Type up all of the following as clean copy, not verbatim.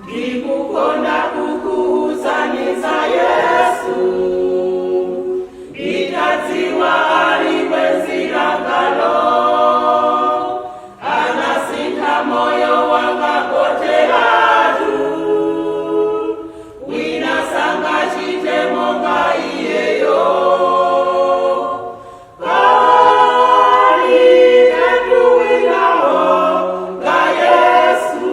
Ndikukonda kukuuzani za Yesu, nditadziwa ali bwenzi langalo, anasintha moyo wanga koteratu, wina sangachite monga iyeyo. Palibetu wina onga Yesu,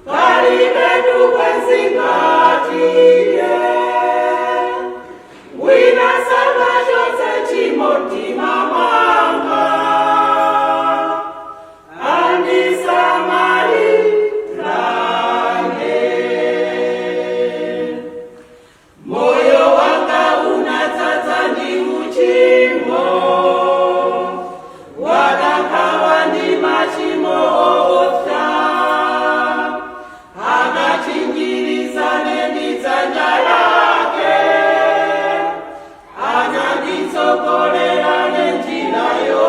palibetu bwenzi ngati iye, wina sangachotse tchimo mtima mwanga, andisamalirane. Moyo wanga unadzadza ndi uchimo, wadakhawa ndi machimo owopsa, anachinjirizane ndi dzanja lake, ananditsogolera nenjirayo.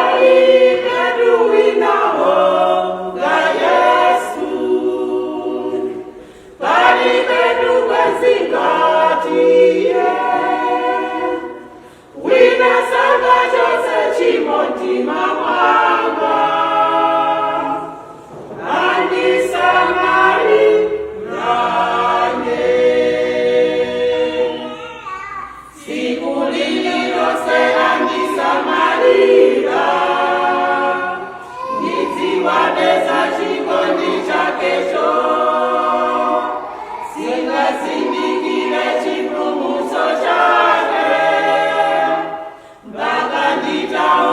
Palibetu wina wonga Yesu, palibetu bwenzi ngati iye, wina sangachotse tchimo mtima mwanga, andisamalirane. Tsiku lililonse andisamalira, ndidziwapeza chikondi chakecho, singazindikire chipulumutso chake mpaka nditaona.